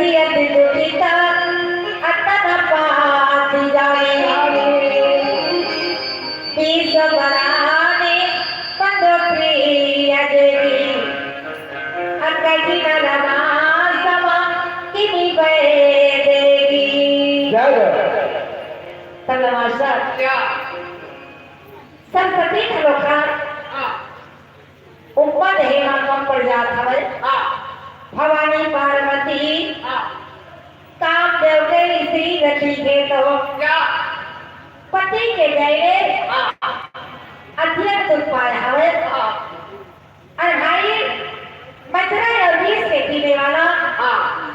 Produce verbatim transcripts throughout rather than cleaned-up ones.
अति दुखिता अतन पाति जाने। विश्व बराने कंदो प्रिय देवी। अकहि न रमा समा किमि भय देवी। जय जय। तब मास्टर। क्या? सरस्वती घलो का हाँ। उपमा देहे म कम पड़ जात हवय। हाँ। भवानी पार्वती हाँ। कामदेव के स्त्री रखी हे तो क्या? पति के गैले हाँ। अतिरिक्त उत्पाद हवय। हाँ। अरे भाई, मथुरा अउ वृष के पीने वाला हाँ।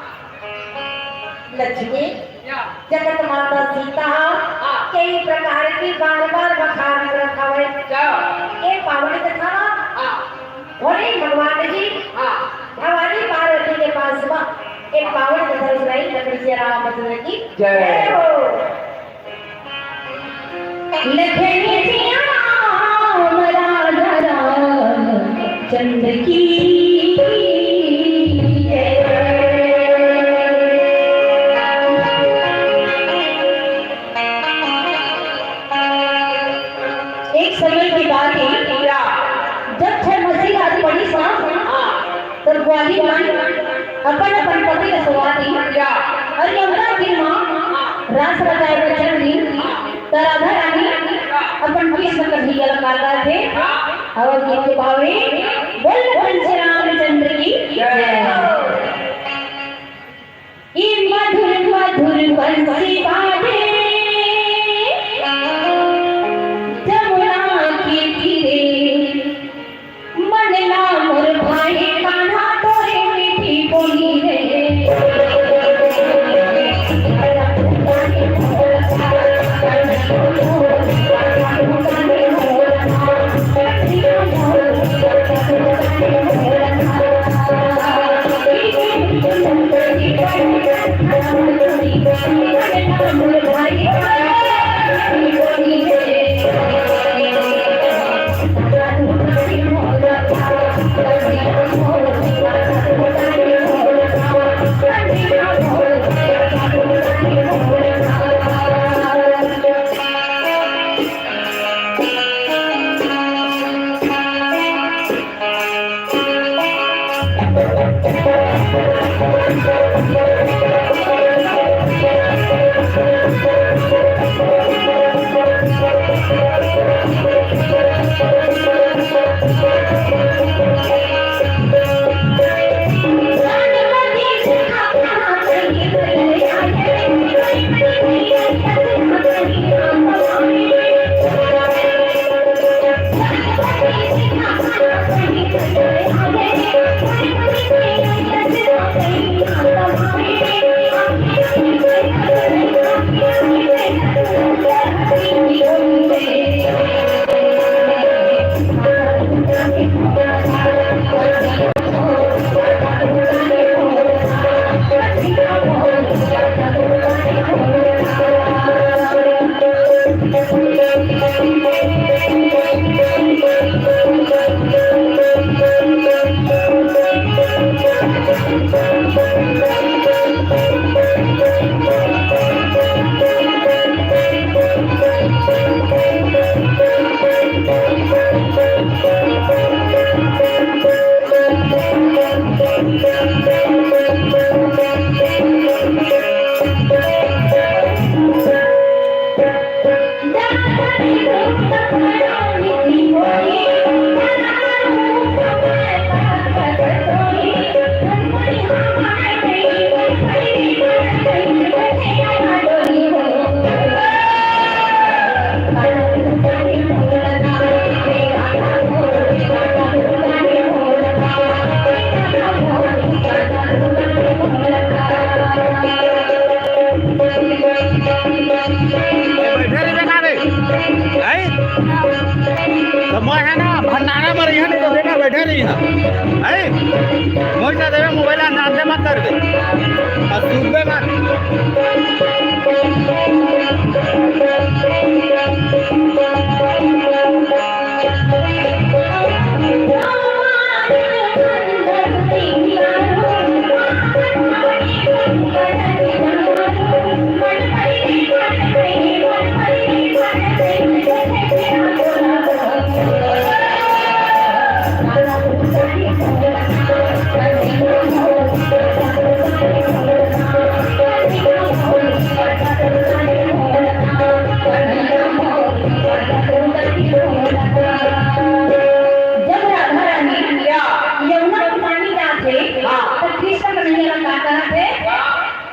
लक्ष्मी, या। जगत माता सीता हाँ। कई प्रकार की बार-बार बखान करत हवय। क्या? ए पावन कथा हाँ। भोले भगवान जी हाँ। भवानी पार्वती के पास म एक पावन कथा सुनाई। लखन सिया रामचंद्र की जय। जय हो। लखन सिया राम राजा रामचंद्र की जय। एक समय की बात हे, जब छह महीने की बात पड़ी सा, तब ग्वाली मन अपन अपन पति ला सुवा दिन अउ यमुना तीर म रास रचाए बर चल दिन। त राधा रानी अपन कृष्ण कन्हैया ला का गाथे, अउ गीत के भाव हे, बोल लखन सिया रामचंद्र की जय। ई मधुर मधुर बंसी बाजे जमुना के तीरे, मन ला मोर भाई कान्हा तोरे मीठी बोली रे। बैठे रहिबे का रे? हैं? त मैं हे ना, भंडारा म रहिहन, त देना बैठे रहिहन। हैं? मोर ला देबे मोबाइल, अंदाज दे मत करबे। अउ सुनबे मत।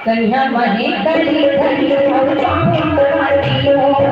कनिहा महे करी धरी अउ पाँव पखारी ओ।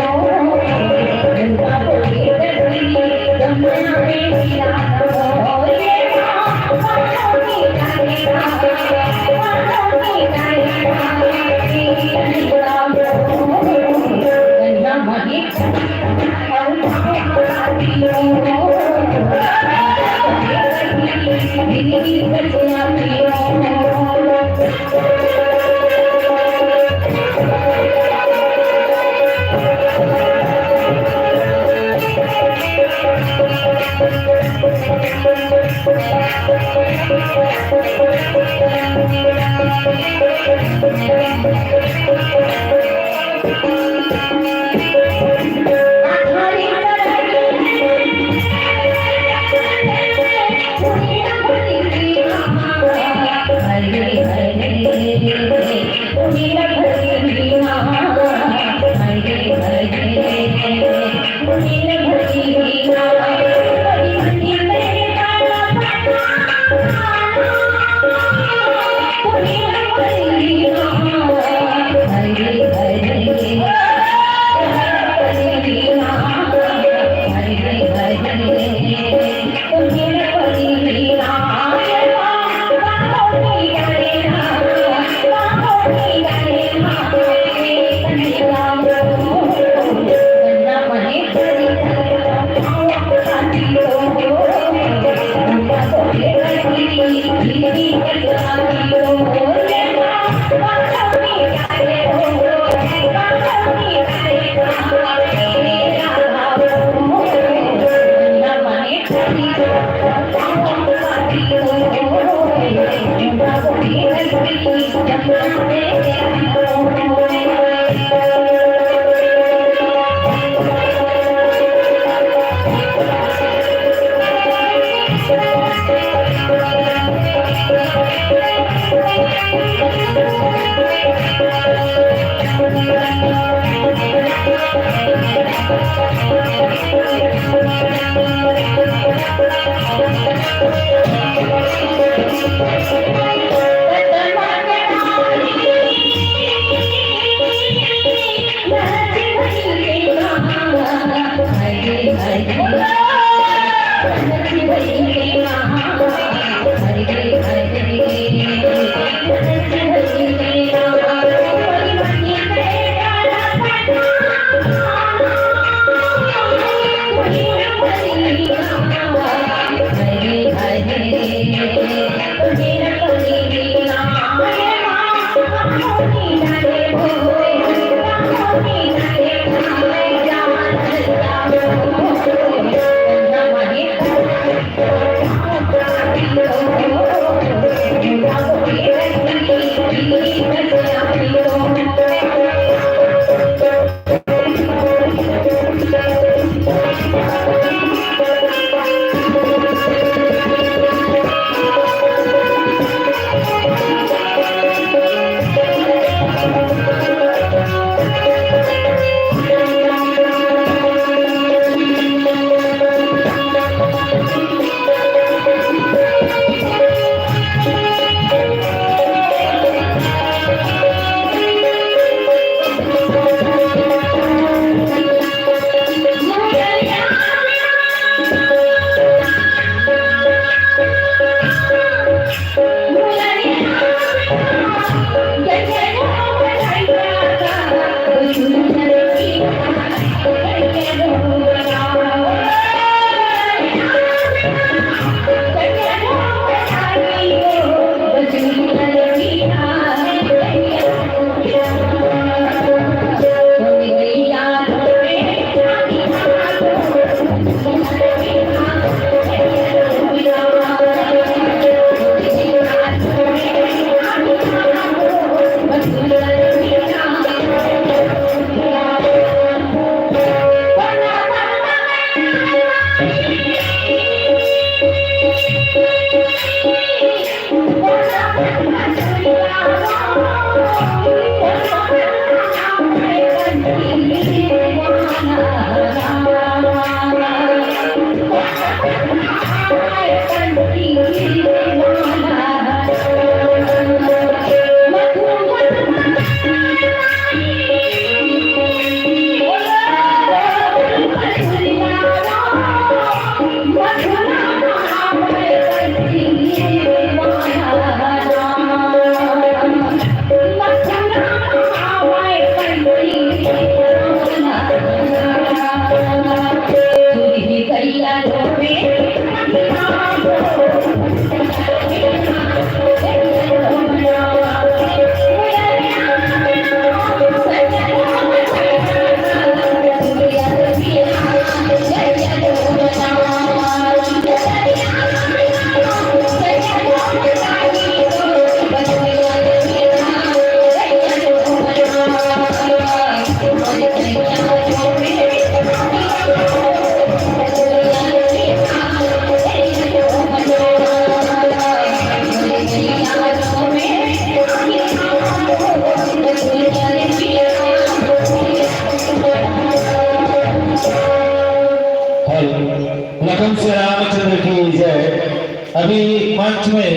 मंच में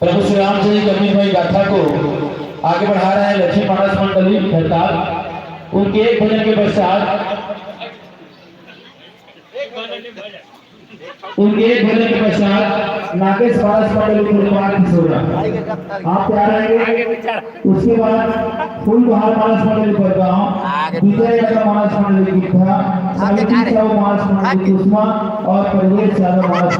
प्रभु श्री रामचंद्र की अमृतमय गाथा को आगे बढ़ा रहे हैं लक्ष्मी मानस मंडली खैरताल। उनके एक भजन के पश्चात उनके एक भजन के पश्चात नागेश मानस मंडली कुलपान किशोरा आप तैयार रहेंगे। उसके बाद फूल बहार मानस मंडली बड़गांव, विजय यादव मानस मंडली किट्ठा, समिति साहू मानस मंडली कुसमा और प्रवेश यादव मानस